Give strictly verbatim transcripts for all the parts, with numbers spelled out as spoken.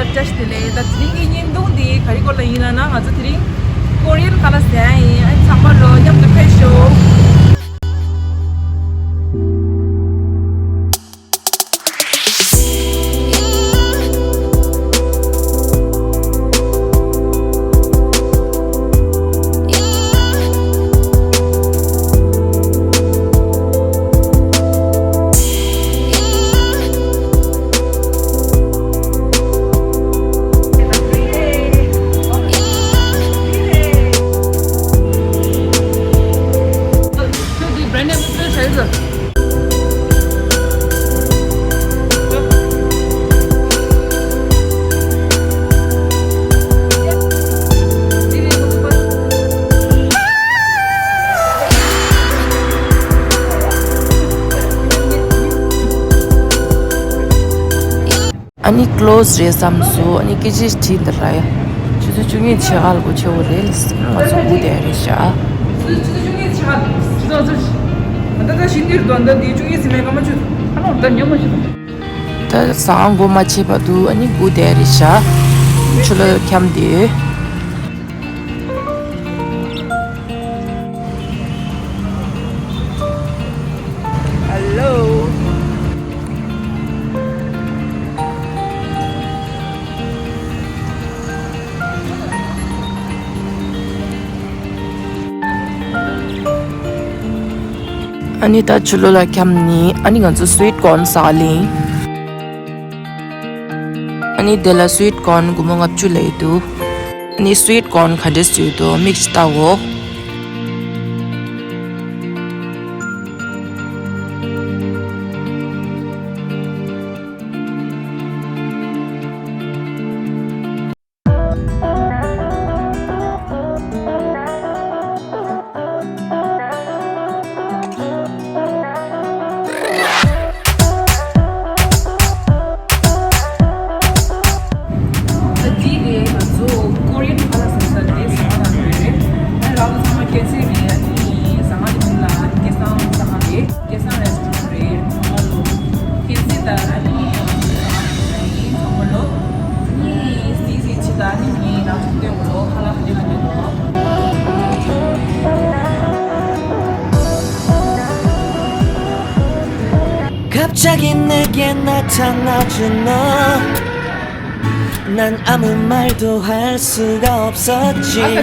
བཀྲ་ཤིས་བདེ་ལེགས། ད་དེ་རིང་གི་བརྙན་ཐུང་འདི་ག་རེ་སྐོར་ལ་ཡིན་ལབ་ན། ང་ཚོ་དེ་རིང་ཀོ་རི་ཡན་ཁ་ལག་ཟ་ཡ་ཡིན། ཨ་ནི་ཚང་མ་ལོ་མཉམ་དུ་ཕེབས་ཤོག་ཨ་ནི་ཀློ་སི་རེད་བསམ་སོང་། ཨ་ནི་སྐད་ཆ་དྲིས་འདི་ལ་ཡ། ཆུ་ཚོད་བཅུ་གཉིས་ཕྱེད་ཀ་ལ་སྒོ་ཕྱེ་བ་རེད། ང་ཚོ་སྒུག་བསྡད་རེད་ཤག་ཆུ་ཚོད་བཅུ་གཉིས་ཕྱེད་ཀ་ཆུ་ཚོད་ད་ལྟ་ཤིན་ཏུ་དོན་དག་འདི་བཅུ་གཉིས་ཟིན་མེད་ཀ་མ་ཆུ་ཚོད་ཨ་ནོ་ད་ཉོ་མ་ཆུ་ཚོད། ད་ཟ་ཁང་སྒོ་མ་ཕྱེ་བར་དུ་ཨ་ནི་སྒུག་བསྡད་རེད་ཤག་ཆུ་ལ་འཁྱམས་ཏེ། Hello. ཨ་ནི་ད་ཆུ་ལོག་ལ་འཁྱམས་ནས་ཨ་ནི་ང་ཚོ་སུའིཊ་ཀོན་ཟ་ག་སླེབས། ཨ་ནི་དེ་ལ་སུའིཊ་ཀོན་སྒོར་མོ་ལྔ་བཅུ་ལས་འདུག་ཨ་ནི་སུའིཊ་ཀོན་ག་འདྲས་བཟོས་འདུག་མིག་ཅིག་ལྟའོ། ད་འདི་རེད། ང་ཚོ་ཀོ་རི་ཡན་ཁ་ལག་ཟ་ས་དེ་ཟ་ཁང་ནང་རེད། ཨ་རང་ཚང་མ་མཁྱེན་གསལ་རེད། ཨ་ནི་ཟ་ཁང་དེ་མིང་ལ་ཨ་ནི་སྐལ་བཟང་ཟ་ཁང་རེད། སྐལ་བཟང་རེ་སི་ཊོ་རན་རེད། ཚང་མ་ལོ་མཁྱེན་གསལ་ལྟར་ཨ་ནི་ཟ་ཁང་དེ་ཚང་མ་ལོ། ཨ་ནི་ཟི་ཟི་ཆི་ད་ཨ་ནི་ངའི་ནང་ཆུ་སྟོན་གོ་ལོ། ཁ་ལག་ག་ནས་ག་ནས་ལོ། 갑자기 내게 나타나준 너. 난 아무 말도 할 수가 없었지.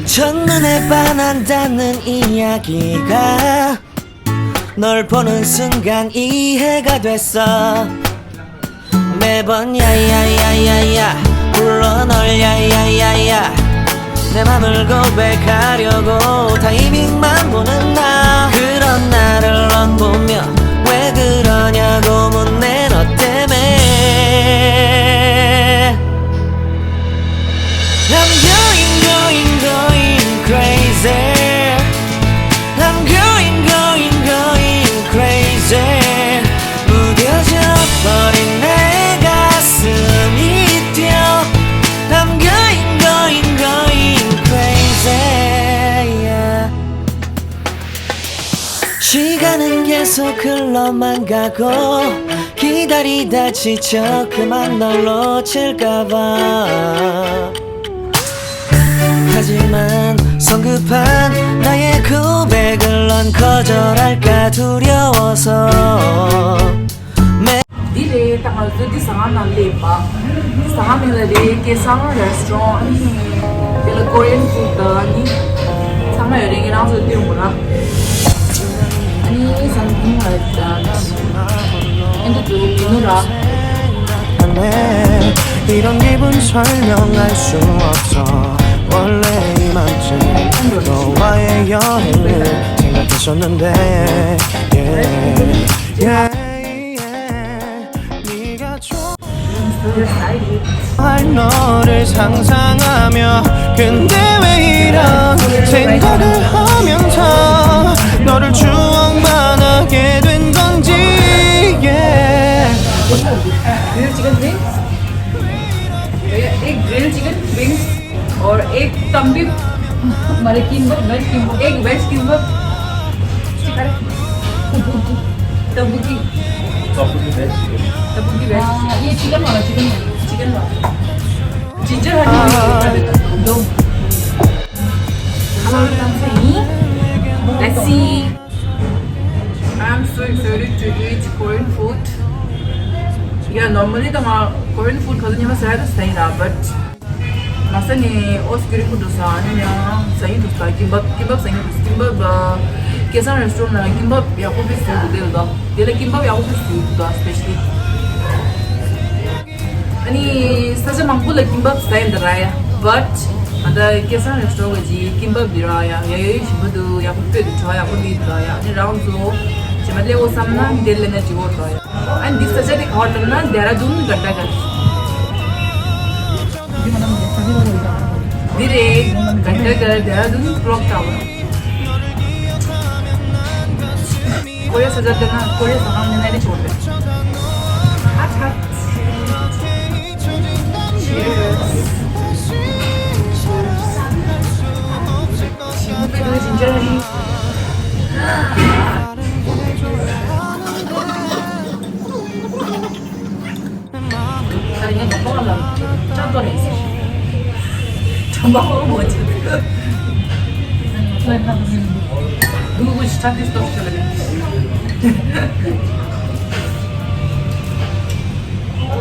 첫눈에 반한다는 이야기가 널 보는 순간 이해가 됐어. 매번 야야야야야 불러 널. 야야야야 내 맘을 고백하려고 타이밍만 보는 나. 그런 나를 넌 보며 왜 그러냐고 묻네. 너 때문에 I'm going going going crazy. I'm going going going crazy. 무뎌져 버린 내 가슴이 뛰어. I'm going going going crazy. Yeah. 시간은 계속 흘러만 가고 기다리다 지쳐 그만 널 놓칠까봐. 하지만 성급한 나의 고백을 넌 거절할까 두려워서. འདི་རེད། ད་ང་ཚོ་འདི་ཟ་ཁང་ནང་སླེབས་པ། ཟ་ཁང་མིང་ལ་རེད། སྐལ་བཟང་རེ་སི་ཊོ་རན། ཨ་ནི་དེ་ལ་ཀོ་རི་ཡན་ཕུཌ་དང་ཨ་ནི་ཚང་མ་ཡོད་རེད། ངས་རང་ཚོ་སྟོན་དགོས་ར། ཨ་ནི་something like that. ཨ་ནི་དུ་མི་ནུ་ར། 네, 이런 기분 설명할 수 없어. 원래 이맘쯤 너와의 여행을 생각했었는데. Yeah, yeah, yeah. 네가 좋아. 할 너를 상상하며. 근데 왜 이런 생각을 하면서 너를 추억만 하게 된 건지. Yeah. Grilled chicken wings? भैया, एक grilled chicken wings और एक तंदूरी, हमारे किम्बप, वेज किम्बप, एक वेज किम्बप। चिकन tandoori. Tteokbokki veg. Uh, ये चिकन वाला, चिकन वाला, चिकन वाला। Ginger honey. Hello, let's see. I'm so excited to eat Korean food. Yeah, normally ད་ང་Korean food ག་ཚོད་ཉི་མ་ཟ་ཡ་ད་ཟ་ཡིན་ར། But ང་ས་ནས་ཨོ་སི་ཀི་རི་ཁུ་འགྲོ་ས་ཨ་ནི་ཡང་ཟ་ཡིན་འགྲོ་ས། ཀིམ་པབ་ཀིམ་པབ་ཟ་ཡིན་འགྲོ་ས། ཀིམ་པབ་ཨ། སྐལ་བཟང་རེ་སི་ཊོ་རན་ལ་ཀིམ་པབ་ཡག་པོ་དཔེ་བཟོས་འདུག་དེ་ལ་ད་དེ་ལ་ཀིམ་པབ་ཡག་པོ་དཔེ་བཟོས་འདུག་ད་སི་པེ་ཤ་ལི། ཨ་ནི་ས་ཆ་མང་པོ་ལ་ཀིམ་པབ་ཟ་ཡིན་ད་ར་ཡ། བཊ་ཨ་ད་སྐལ་བཟང་རེ་སི་ཊོ་རན་གྱི་ཀིམ་པབ་འདི་ར་ཡ་ཡ་ཡ་ཞིམ་པོ་འདུག་ཡག་པོ་དཔེ་འདུག་གྲོགས་ཡག་པོ་འདུག་ད་ཡ། ཨ་ནི་རང་ཚོ་རྗེས་མ་སླེབས་འོ་བསམ་ན་འདིར་སླེབས་ན་འགྲིག་གོ་ད་ཡ། ཨ་ནི་འདི་ས་ཆ་དེ་ག་བར་ལབ་ན་དེ་ར་དུན་གྷན་ཊ་གྷར། འདི་རེད། གྷན་ཊ་གྷར་དེ་ར་དུན་ཀློག་ཊ་ཝར། ཀོ་རི་ཡ་ས་ཆ་དེ་ན་ཀོ་རི་ཡ་ས་ཁང་ནས་ནས་རེ་ཆོག་རེད། ཨ་ཁ། Cheers. Cheers. Ginger honey. ད་ངས་ཁོང་ལ་ཅང་ཏོ་རེད་ཟེར། ཁྲམ་པ་ཧོ་མོ་ཅིག་ལུ་གུ་ཞིག་ཁྲག་གིས་སྟོབས་ཤིག་ལ་རེད།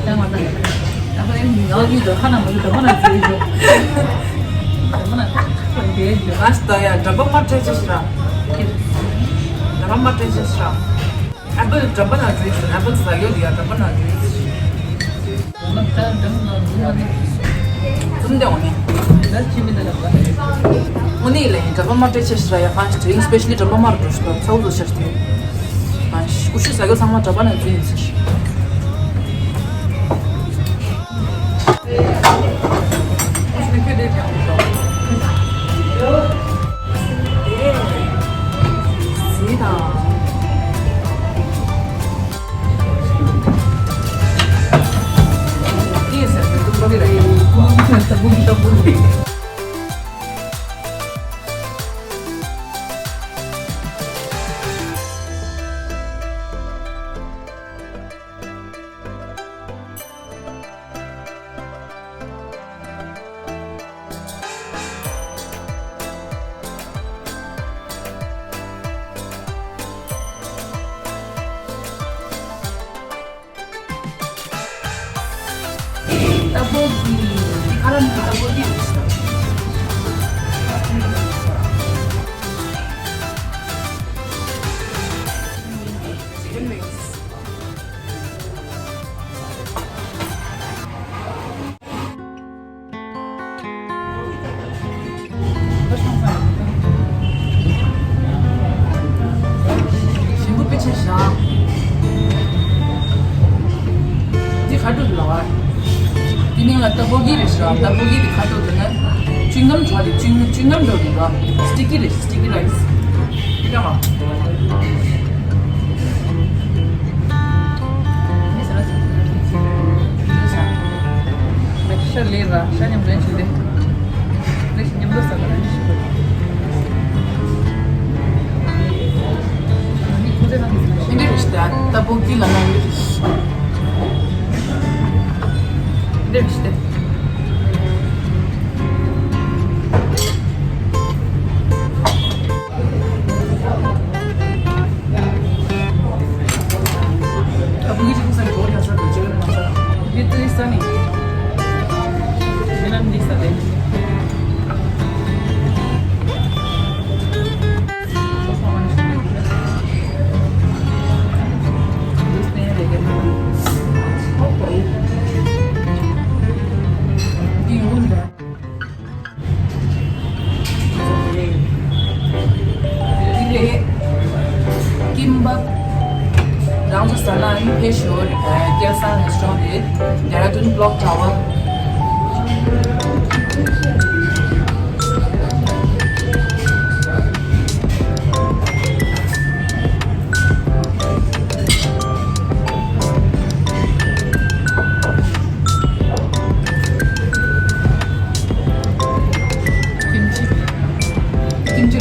ད་ང་ད་ད་ཁོ་ཨེམ་ཡོད་ཀྱི་འདུག་ཁ་ན་མ་གི་འདྲ་པོ་ན་ཟེར་གྱི་འདུག་འདྲ་པོ་ན་ཁ་ན་ཁ་ན་འདས་འདུག་ཨ་ཤི་ད་ཡ་འདྲ་པོ་མ་སྤྲད་ཅེས་ཤ། འདྲ་པོ་མ་སྤྲད་ཅེས་ཤ། ཨེ་པལ་འདྲ་པོ་ན་ཇུས། ཨེ་པལ་ཟ་ཡོད་ཡ་འདྲ་པོ་ན་ཇུས། ཙུམ་དེ་འོ་ནི། འོ་ནི་ལས་འདྲ་པོ་མ་སྤྲད་ཅེས་ཤ་ཡ། ཧ་ཤི་དེ་སི་པེ་ཤ་ལི་འདྲ་པོ་མ་རུ་འགྲོ་ཤི་ད་ཚ་བོ་ཚོ་ཤ་ཤི་དེ། ཨ་ཀུ་ཤུ་ཟ་གི་ཚང་མ་གྲྭ་པ་ནང་འཛུལ་ཡིན་ཟེར། ཏ་བོ་གི། ཨ་རམ་གི་ཏ་བོ་གི་རེད་ཤག་ཞིམ་པོ་དཔེ་ཆ་བཞག་འདི་ཁ་ཐུག་ལ་བ། འདི་ནི་ང་ཏ་བོ་གི་རེད་ཤག་ཏ་བོ་གི་འདི་ཁ་ཐུག་དེ་ནི་ཅུང་ངམ་འདྲ་རེད། ཅུང་ཅུང་ངམ་འདྲ་རེད་པ། སི་ཊི་ཀི་རེད། སི་ཊི་ཀི་རའི་སི། འདི་ལ་བ། ཤ་ལས་ར་ཤ་མཉམ་དུ་བྱས་ཏེ། ལས་ཤ་མཉམ་དུ་ཟ་དགོས་རེད་ཤི་དགོས། འདི་རེད་ཤི་ད། ཏ་བོ་གི་ལ་ན་འདི་རེད་ཤི། འདི་རེད་ཤི་ད། འདི་ལས་ཀིམ་པབ་རང་ཚོ་ཟ་ན་ཡང་ཕེབས་ཤོག་སྐལ་བཟང་རེ་སི་ཊོ་རན་རེད། ཌེ་ར་ཌུན་ཀློག་ཊ་ཝར། ཀིམ་ཅི། ཀིམ་ཅི།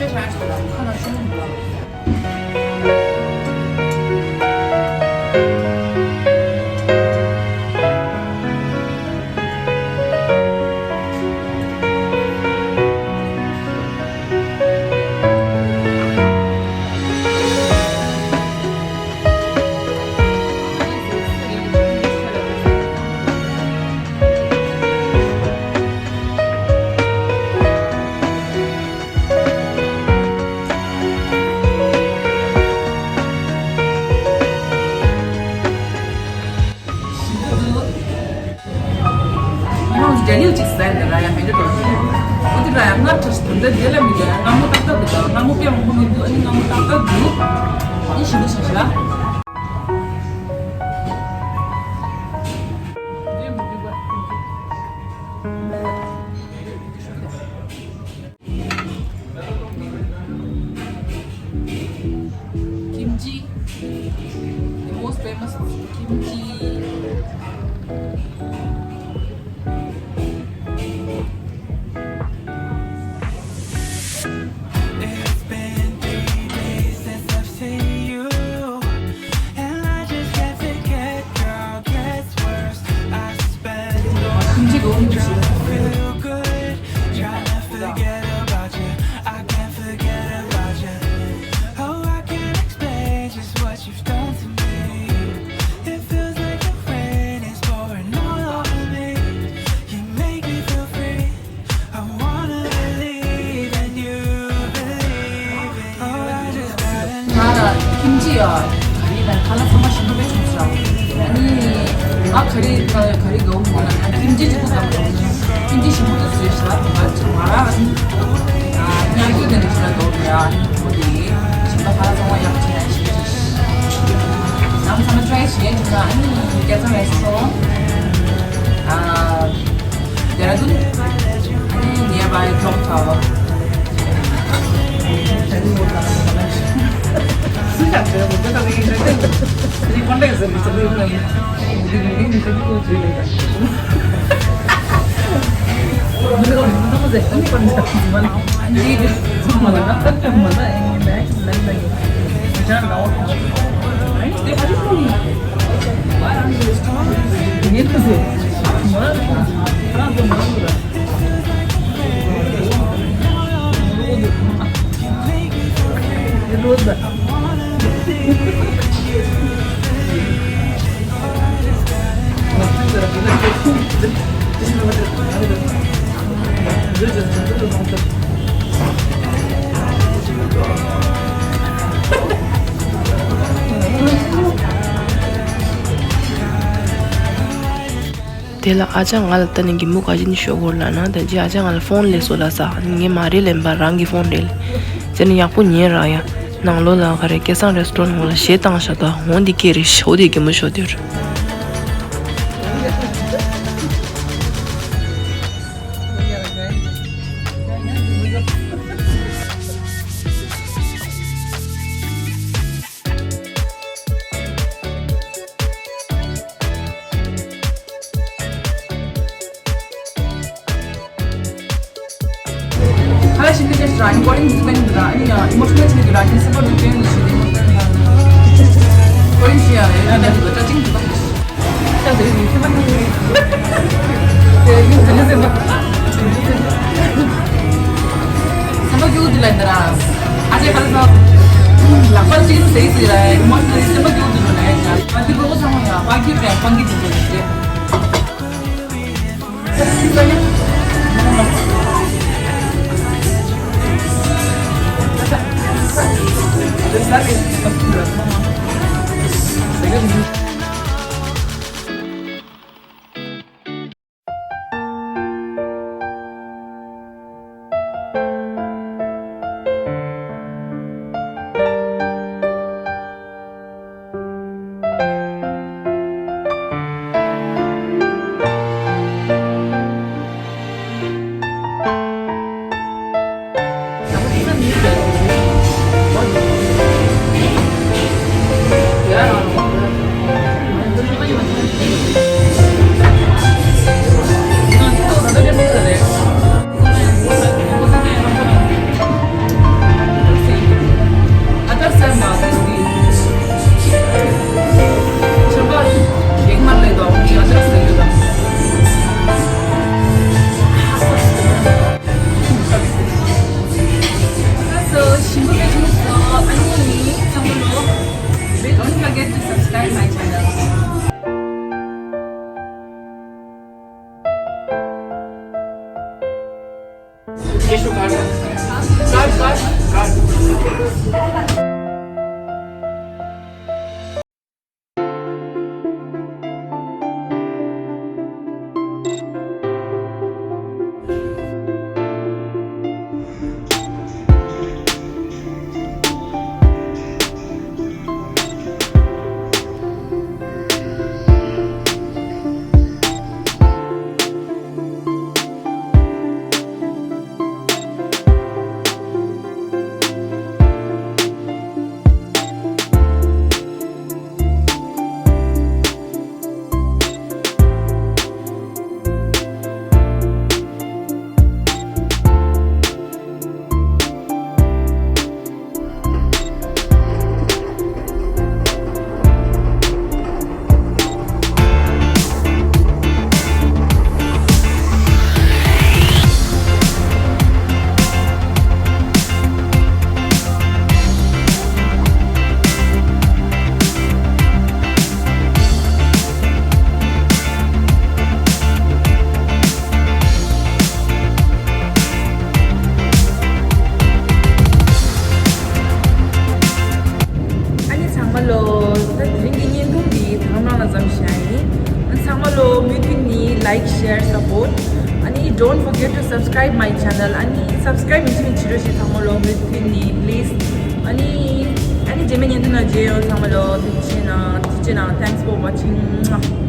ང་རང་ཚོ་རྒྱ་ཡིག་ཅིག་ཟ་ཡ་འདི་ར་ཡ་མེད་འདྲ་འདུག་འོ་དེ་ར་ཡ་སྔར་ཁྲ་ཞིག་དོན་དག་དེ་ལ་མི་འདུག་ཡ་སྔ་མོ་ཏག་ཏག་འདུག་ད་སྔ་མོ་དཔེ་མང་པོ་མི་འདུག་ཨ་ནི་སྔ་མོ་ཏག་ཏག་འདུག་ཨ་ནི་ཞིམ་པོ་ཞིག་ཤ། Kimchi, the most famous kimchi. It's been three days since I've seen you, and I just can't forget, girl, gets worse. I spend all the time trying to feel good, trying to forget about you. I can't forget about you. Oh, I can't explain just what you've done to me. It feels like the rain is pouring all over me. You make me feel free. I wanna believe in you, believe in you. Oh, I just gotta know. ང་ལ་ཁིམ་ཅི་ཡ་ག་རེ་ལ་ཁ་ལག་ཚང་མ་ཞིམ་པོ་དཔེ་བྱུང་ཤག་ཨ་ནི་ང་ག་རེ་ཁ་ག་རེ་འདུག་མོ་ལ་ང་ཁིམ་ཅི་ཅིག་ཏུ་བསམ་བྱུང་། ཁིམ་ཅི་ཞིམ་པོ་དུ་བཟོས་ཤག་ང་ང་རང་ཨ་ནི་ཨ་ཉལ་རྒྱུ་དེ་འདྲ་ཞིག་ལ་འདུག་ཡ། ཨ་ནི་ཁོ་དེ་ཞིམ་པ་ཁ་ལག་ཚང་མ་ཡག་ཅིག་ཡ་ཞིག་ཅིག་ང་ཚང་མ་ཊ་རའེ་བྱས་འདུག་ཨ་ནི་སྐལ་བཟང་རེ་སོང་། ཨ། Dehradun, nearby Chowk Tower. དེ་ལ་ཨ་ཅག་ང་ལ་ལྟ་ནས་གད་མོ་ག་ཅི་ནས་ཤོར་གོ་ལབ་ན། ད་ཅི་ཨ་ཅག་ང་ལ་ཕོན་སླེབས་སོང་ལབ་ས། ངས་མ་རེད་ལབ་པ། རང་གི་ཕོན་རེད་ཟེར་ནས་ཡག་པོ་ཉན་ར་ཡ། ནང་ལོགས་ལ་ག་རེ་སྐལ་བཟང་རེ་སི་ཊོ་རན་ངོ་ལ་གཞས་བཏང་ཤག་ད་འོ་འདི་སྐད་རེད་ཤག་འོ་དེ་གད་མོ་ཤོར་དེར། ཁ་ལག་ཞིམ་པོ་ཅན་ཞིག་ར། ཨ་ནི་ཀོ་རིན་འཛིན་པ་ཡིན་འདུག་ར། ཨ་ནི་ཡང་ཨི་མོ་ཤི་ནལ་ཅིག་འདུག་ར། ཨ་ནི་སེམས་པ་སྡུག་ཅན་ཞིག་འདུག་ཀོ་རིན་ཞིག་ཡང་ཡང་ན་འདུག་ད་ཅིང་འདུག་པ། ད་དེ་ཡིན་ཁྱེད་མ་ནི་དེ་ཡིན་དེ་ནི་སེམས་པ་སེམས་པ་སྐྱོ་འདུག་ལ་འདི་ར། ཨ་ཅེ་ཁ་ལག་ལག་པ་ཅིག་ཟེར་ཟེར་ར། ཨི་མོ་ཤི་ནལ་སེམས་པ་སྐྱོ་འདུག་ལ་ཡང་ཨ་འདི་གོ་ཚང་མ་ཡང་པ་གི་ཀྲན་པང་གི་འདུག་ལ་ཡང་། Subscribe my channel. ཨ་ནི་subscribe མི་བྱེད་མི་བྱེད་རོགས་བྱེད། ཚང་མ་ལོ་མུ་མཐུད་ནས please. ཨ་ནི་ཨ་ནི་རྗེས་མའི་བརྙན་ཐུང་ནང་མཇལ་ཡོང་། ཚང་མ་ལོ་ཐུགས་རྗེ་གནང་། ཐུགས་རྗེ་གནང་། Thanks for watching.